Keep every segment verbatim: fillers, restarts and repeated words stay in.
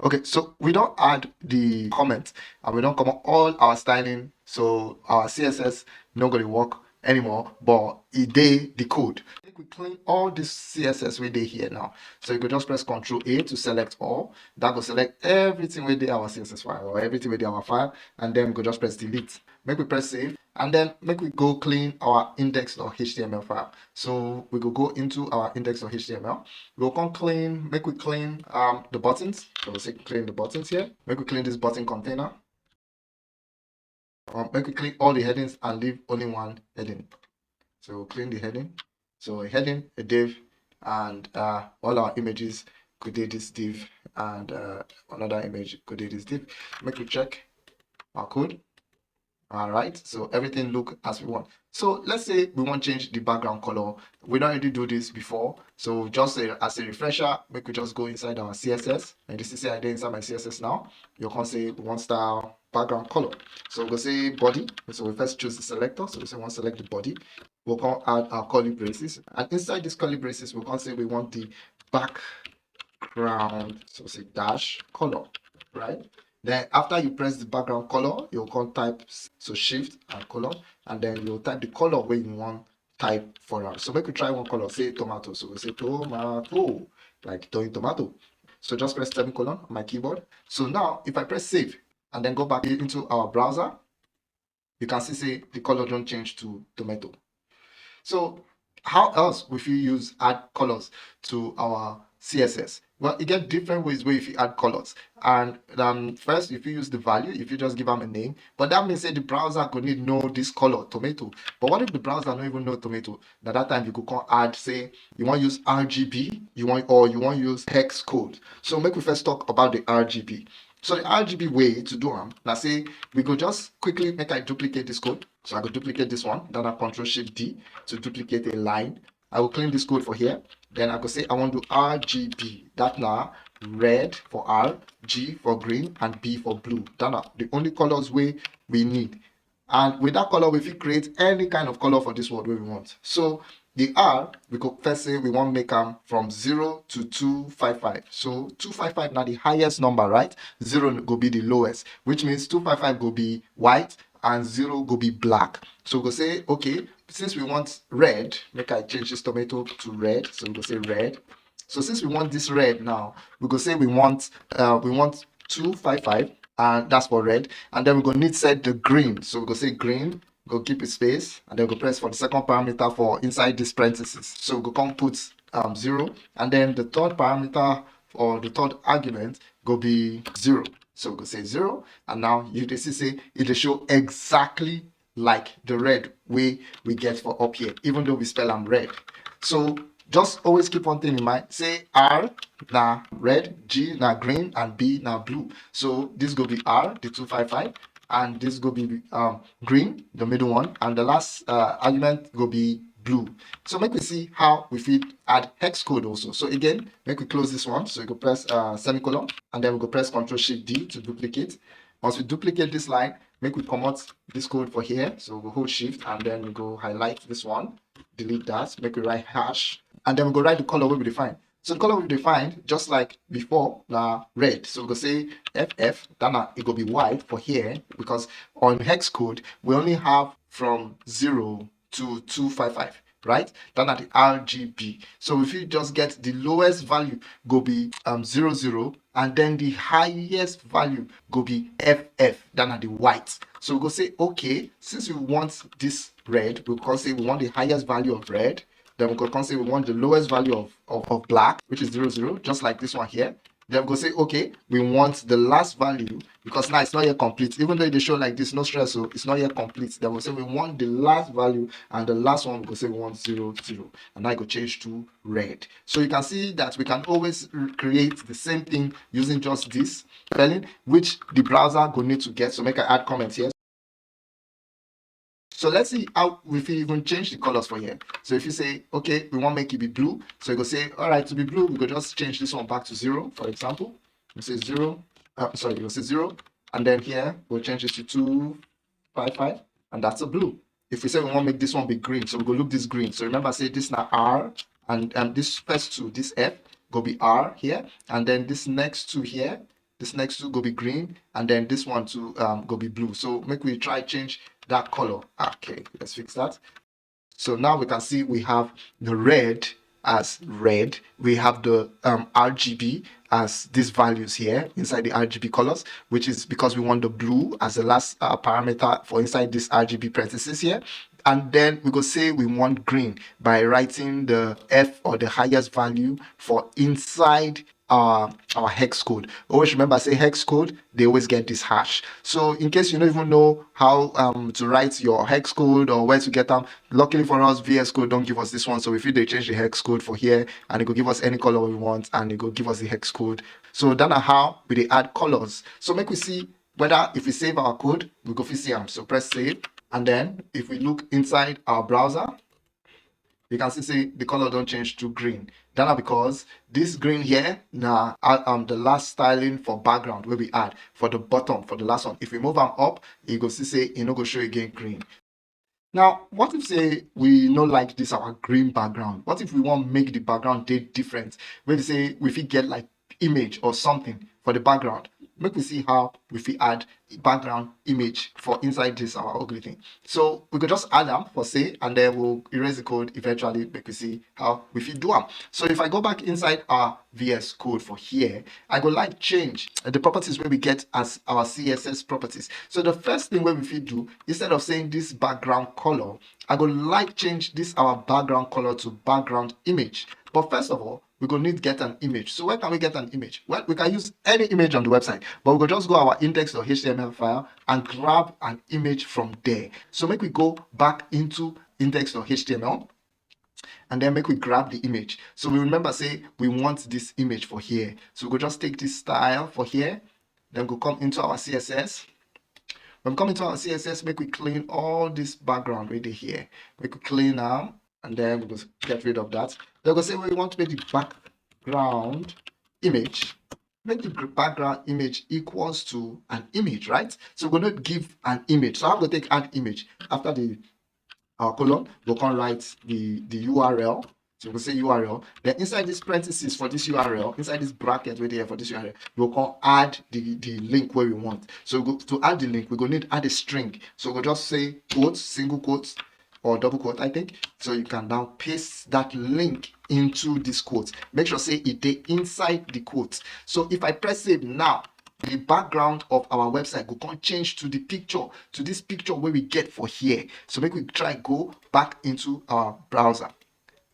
Okay, so we don add the comment and we don comot all our styling, so our C S S no go dey work anymore, but e dey the code. Make we clean all this C S S wey dey here now. So you go just press Control A to select all. That go select everything wey dey our C S S file or everything wey dey our file, and then we go just press delete. Make we press save, and then make we go clean our index dot H T M L file. So we go go into our index dot H T M L. We go come clean, make we clean um the buttons. So we say clean the buttons here. Make we clean this button container. Um, make we clean all the headings and leave only one heading. So we'll clean the heading. So a heading, a div, and uh, all our images go dey this div, and uh, another image go dey this div. Make we check our code. All right, so everything look as we want. So let's say we wan change the background color. We don already do this before. So just a, as a refresher, make we just go inside our C S S. And you see say I dey inside my C S S now. You can say we wan style background color. So we go say body. So we first choose the selector. So we say we wan select the body. We'll come add our curly braces. And inside this curly braces, we'll come say we want the background, so say dash color, right? Then after you press the background color, you'll come type, so shift and colon, and then you'll type the color wey you wan type for am. So make we try one color, say tomato. So we say tomato, like doing tomato. So just press semicolon on my keyboard. So now if I press save and then go back into our browser, you can see say the color don change to tomato. So how else we fit use add colors to our C S S? Well, e get different ways wey you fit add colors. And um, first, you fit use the value, you fit just give am a name. But that means say the browser go need know this color, tomato. But what if the browser no even know tomato? Na that time you go come add say you wan use R G B, you wan, or you wan use hex code. So make we first talk about the R G B. So the R G B way to do am na say we go just quickly make I duplicate this code. So I go duplicate this one, then I Control Shift D to duplicate a line. I will clean this code for here. Then I go say I wan do R G B. That na red for R, G for green, and B for blue. That na the only colors wey we need. And with that color, we fit create any kind of color for this world wey we want. So the R, we go first say we wan make am from zero to two five five. So two five five na the highest number, right? Zero go be the lowest, which means two five five go be white and zero go be black. So we go say, okay, since we want red, make I change this tomato to red. So we go say red. So since we want this red now, we go say we want uh, we want two five five, and that's for red. And then we go need set the green. So we go say green, go keep a space, and then go press for the second parameter for inside this parentheses. So we go come put um, zero, and then the third parameter or the third argument go be zero. So we go say zero, and now you dey see say e dey show exactly like the red wey we get for up here, even though we spell am red. So just always keep one thing in mind, say R na red, G na green, and B na blue. So this go be R, the two five five, and this go be um, green, the middle one, and the last uh, argument go be blue. So make we see how we fit add hex code also. So again, make we close this one. So you go press uh, semicolon, and then we go press Control Shift D to duplicate. Once we duplicate this line, make we comot this code for here. So we go hold Shift, and then we go highlight this one, delete that, make we write hash, and then we go write the color wey we define. So the color we defined, just like before, na red. So we go say F F, then na, e go be white for here, because on hex code, we only have from zero to two five five, right? Then na the R G B. So if you just get the lowest value, go be um, zero zero, and then the highest value go be F F, then na the white. So we go say, okay, since we want this red, we go say we want the highest value of red, then we go come say we want the lowest value of, of, of black, which is zero zero, just like this one here. Then we go say, okay, we want the last value, because now it's not yet complete. Even though e dey show like this, no stress, so it's not yet complete. Then we say we want the last value, and the last one we go say we want zero zero, and now e go change to red. So you can see that we can always create the same thing using just this spelling, which the browser go need to get. So make I add comments here. So let's see how we fit even change the colors for here. So if you say, okay, we want make it be blue. So you go say, all right, to be blue, we go just change this one back to zero, for example. We say zero, uh, sorry, we say zero. And then here, we'll change it to two five five. And that's a blue. If we say we want make this one be green, so we go look this green. So remember, say this na R, and um, this first two, this F, go be R here. And then this next two here, this next two go be green, and then this one too um, go be blue. So make we try change that color. Okay, let's fix that. So now we can see we have the red as red. We have the um, R G B as these values here inside the R G B colors, which is because we want the blue as the last uh, parameter for inside this R G B parentheses here. And then we go say we want green by writing the F or the highest value for inside our, our hex code. Always remember say hex code, they always get this hash. So in case you don't even know how um, to write your hex code or where to get them, luckily for us, V S Code don't give us this one. So if you they change the hex code for here and it go give us any color we want and it go give us the hex code. So that's how we they add colors. So make we see whether if we save our code, we go fit see them. So press save. And then if we look inside our browser, you can see say the color don't change to green. That na because this green here na uh, um the last styling for background wey we add for the bottom, for the last one. If we move am up, you go see say e no go show again green. Now, what if say we no like this our green background? What if we want make the background dey different? Maybe say we fit get like image or something for the background. Make we see how we fit add background image for inside this our ugly thing. So we could just add them for say, and then we'll erase the code eventually. Make we see how we fit do them. So if I go back inside our V S Code for here, I go like change the properties where we get as our C S S properties. So the first thing where we fit do, instead of saying this background color, I go like change this our background color to background image. But first of all, we go need get an image. So where can we get an image? Well, we can use any image on the website, but we go just go our index.html file and grab an image from there. So make we go back into index.html and then make we grab the image. So we remember say we want this image for here. So we go just take this style for here, then go come into our C S S. When we come into our C S S, make we clean all this background right here. Make we clean now, and then we go get rid of that. Then we go say we want to make the background image, make the background image equals to an image, right? So we're going to give an image. So I'm going to take an image after the our colon. We can write the the U R L. So we say U R L. Then inside this parenthesis for this U R L, inside this bracket right here for this U R L, we can add the, the link where we want. So go, to add the link, we go need add a string. So we'll just say quotes, single quotes, or double quote, I think. So you can now paste that link into this quote. Make sure say it dey inside the quote. So if I press save now, the background of our website go come change to the picture, to this picture where we get for here. So make we try go back into our browser.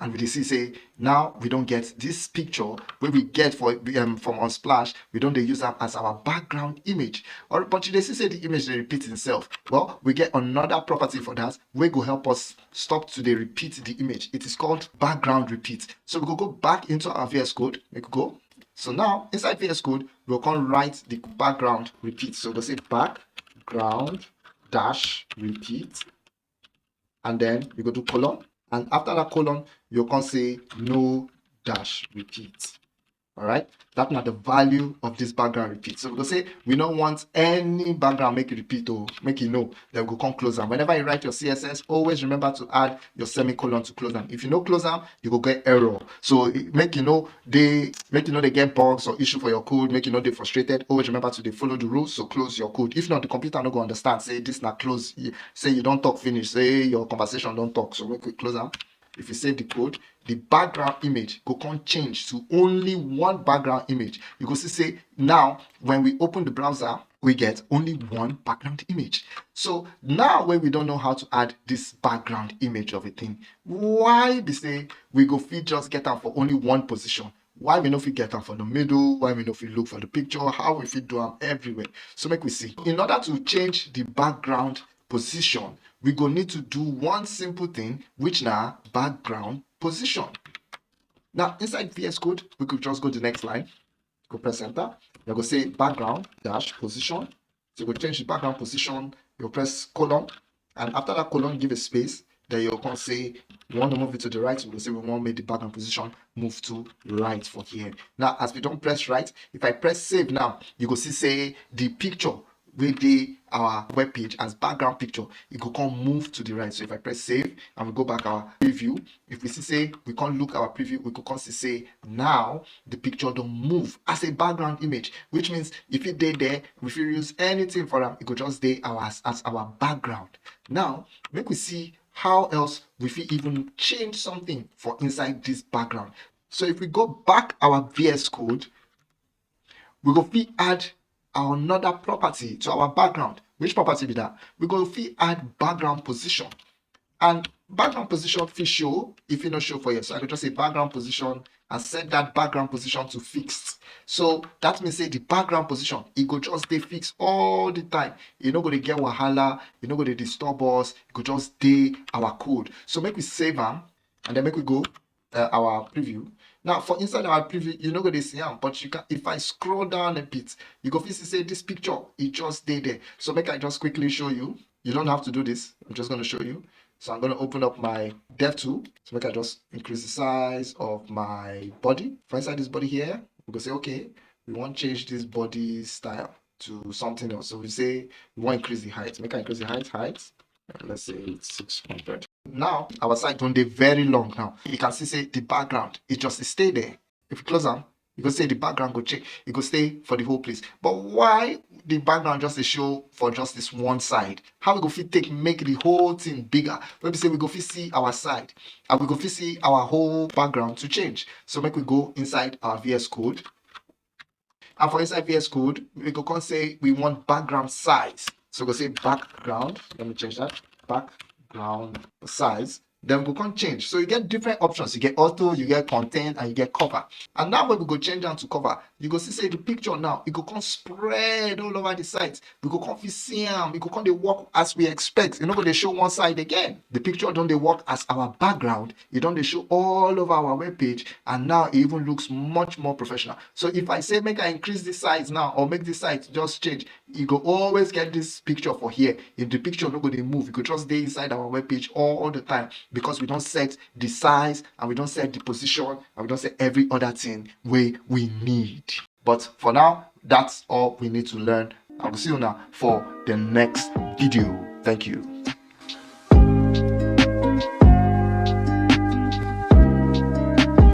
And we see say now we don't get this picture where we get for um, from Unsplash, we don't use them as our background image. Or but you see say the image they repeat itself. Well, we get another property for that. We go help us stop to the repeat the image. It is called background repeat. So we go go back into our V S Code. We go. So now inside V S Code, we can write the background repeat. So we say background dash repeat, and then we go do colon. And after that colon, you can say no dash repeat. All right, that's not the value of this background repeat. So we go say we don't want any background make it repeat or make it no. Then we go come close them. Whenever you write your C S S, always remember to add your semicolon to close them. If you no close them, you go get error. So make you know they make you know they get bugs or issue for your code, make you know they frustrated. Always remember to they follow the rules. So close your code. If not, the computer no go understand. Say this not close. Say you don't talk finish. Say your conversation don't talk. So make we close them. If you save the code, the background image go come change to only one background image. You go see say now when we open the browser, we get only one background image. So now when we don't know how to add this background image of a thing, why be say we go fit just get am for only one position? Why we no fit get am for the middle? Why we no fit look for the picture? How we fit do am everywhere? So make we see. In order to change the background position, we go need to do one simple thing, which na background position. Now, inside V S Code, we could just go the next line, go press enter. You go say background dash position. So you go change the background position, you press colon, and after that colon, give a space. Then you can say we want to move it to the right, we go say we want to make the background position move to right for here. Now, as we don't press right, if I press save now, you go see say the picture wey dey our web page as background picture, e go come move to the right. So if I press save and we go back our preview, if we see say we can't look our preview, we could come see say now the picture don't move as a background image, which means if it dey there, we fit use anything for them, it go just dey our as, as our background. Now make we see how else we fit even change something for inside this background. So if we go back our V S Code, we go fit add another property to our background. Which property be that? We go fit add background position. And background position fit show if e no show for here. So I go just say background position and set that background position to fixed. So that means say the background position, e go just dey fixed all the time. E no go dey get wahala, e no go dey disturb us, e go just dey our code. So make we save am and then make we go uh, our preview. Now for inside our preview, you no go dey see am, but you can, if I scroll down a bit, you go fit see say this picture, e just dey there. So make I just quickly show you. You don't have to do this. I'm just gonna show you. So I'm gonna open up my dev tool. So make I just increase the size of my body. For inside this body here, we go say, okay, we want change this body style to something else. So we say we want increase the height. Make I increase the height, height. Uh, let's say it's six hundred. Now our site don dey very long now. You can see say the background, it just stay there. If you close am, you go say the background go change. It go stay for the whole place. But why the background just dey show for just this one side? How we go fit take make the whole thing bigger? Wey be say we go fit see our side and we go fit see our whole background to change. So make we go inside our V S Code. And for inside V S Code, we go come say we want background size. So we go say background. Let me change that. Background size. Then we go come change. So you get different options. You get auto, you get content, and you get cover. And now when we go change down to cover, you go see say the picture now, it go come spread all over the site. We go come fit see am. E go come dey work as we expect. E no go dey show one side again. The picture don dey work as our background. E don dey show all over our web page, and now it even looks much more professional. So if I say make I increase the size now or make the size just change, you go always get this picture for here. If the picture no go dey move, e go just dey inside our web page all, all the time, because we don set the size and we don set the position and we don set every other thing wey we need. But for now, that's all we need to learn. I will see you now for the next video. Thank you.